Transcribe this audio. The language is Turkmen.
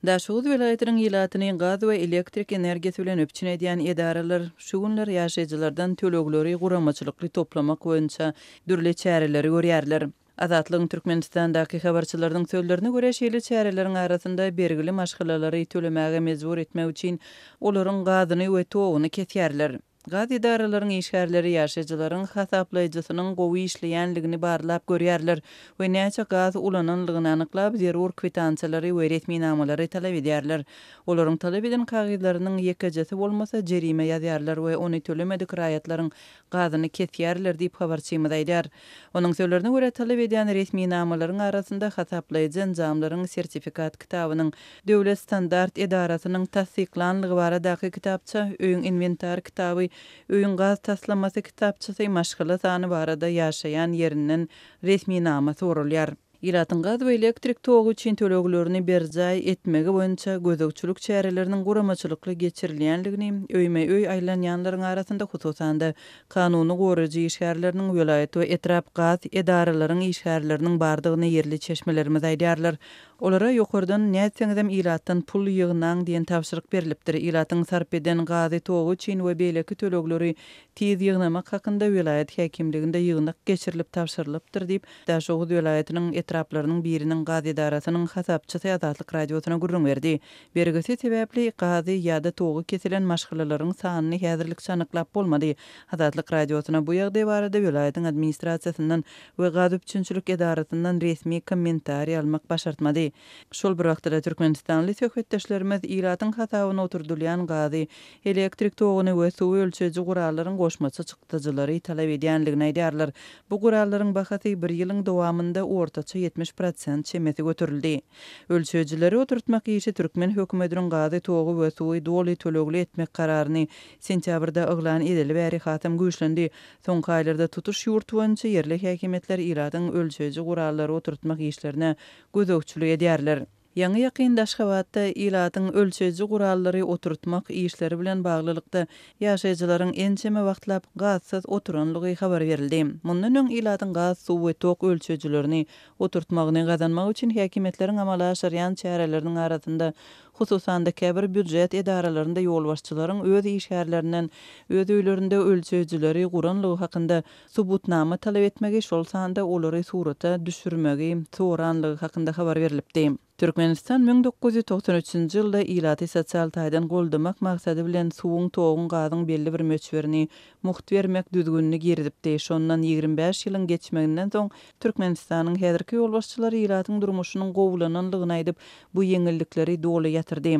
Daşoguz welaýatynyň ilatyny gaz we elektrik energiýasy bilen üpjün edýän edaralar şu günler ýaşaýjylardan tölegleri guramaçylykly toplamak boýunça dürli çäreleri görýärler. Azatlygyň Türkmenistandaky habarçylarynyň sözlerine görä, şeýle çäreleriň arasynda bergili maşgalalary tölemäge mejbur etmek üçin olaryň gazyny we toguny kesýärler. Gaz edaralaryň işgärleri ýaşaýjylaryň hasaplaýjysynyň gowy işleýänligini barlap görýärler we näçe gaz ulananlygyny anyklap, zerur kwitansiýalary we resminamalary talap edýärler. Olaryň talap eden kagyzlarynyň ýekejesi bolmasa, jerime ýazýarlar we ony tölemedik raýatlaryň gazyny kesýärler diýip, habarçymyz aýdýar. Onuň sözlerine görä, talap edýän resminamalaryň arasynda hasaplaýjy enjamlaryň sertifikat kitabynyň Döwlet standart edarasynyň tassyklanlygy baradaky kitapça, öýüň inwentar kitaby, öýüň gaz taslamasy kitapçasy, maşgala sany barada ýaşaýan ýerinden resminama soralýar. Ilatyň gaz we elektrik togy üçin töleglerini berjaý etmegi boýunça gözegçilik çäreleriniň guramaçylykly geçirilýänligini, öýme-öý aýlanýanlaryň arasynda, hususan-da, kanuny goraýjy işgärleriniň, welaýat we etrap gaz edaralaryň işgärleriniň bardygyny ýerli çeşmelerimiz aýdýarlar. Olara ýokardan nätseňizem ilatdan pul ýygnaň diýen tabşyryk berlipdir. Ilatyň sarp eden gazy, togy üçin we beýleki tölegleri tiz ýygnamak hakynda welaýat häkimliginde ýygnak geçirilip tabşyrylypdyr diýip, Daşoguz welaýatynyň etraplarynyň biriniň gaz edarasynyň hasapçysy Azatlyk Radiosyna gürrüň berdi. Bergisi sebäpli gazy ýa-da togy kesilen maşgalalaryň sanyny häzirlikçe anyklap bolmady. Azatlyk Radiosyna bu ýagdaý barada welaýatyň administrasiýasyndan we gaz üpjünçilik edarasyndan resmi kommentariý almak başartmady. Şol bir wagtda-da, türkmenistanly söhbetdeşlerimiz ilatyň hasabyna oturdylýan gazy, elektrik toguny we suwy ölçeýji gurallaryň goşmaça çykdajylary talap edýändigini aýdýarlar. Bu gurallaryň bahasy bir ýylyň dowamynda ortaça 70 prosent çemesi göterildi. Ölçeýjileri oturtmak işi türkmen hökümetiniň gazy, togy we suwy doly tölegli etmek kararyny sentýabrda yglan edeli bäri hasam güýçlendi. Soňky aýlarda tutuş ýurt boýunça ýerli häkimiýetler ilatyň ölçeýji gurallary oturtmak işlerine gözegçilik edýärler. Ýaňy-ýakynda Aşgabatda ilatyň ölçeýji gurallary oturtmak işleri bilen baglylykda, ýaşaýjylaryň ençeme wagtlap gazsyz oturanlygy habar berildi. Mundan öň ilatyň gaz, suw we tok ölçeýjilerini oturtmagyny gazanmak üçin häkimiýetleriň amala aşyrýan çäreleriniň arasynda, hususan-da, käbir býujet edaralarynda ýolbaşçylaryň öz işgärlerinden öz öýlerinde ölçeýjileri guranlygy hakynda subutnama talap etmegi, şol sanda olary surata düşürmegi soranlygy hakynda habar berlipdi. Türkmenistan 1993-nji ýylda ilaty sosial taýdan goldamak maksady bilen suwuň, toguň, gazyň belli bir möçberini mugt bermek düzgünini girizipdi. Şondan 25 ýylyň geçmeginden soň, Türkmenistanyň häzirki ýolbaşçylary ilatyň durmuşynyň gowulananlygyny aýdyp, bu ýeňillikleri doly ýatyrdy.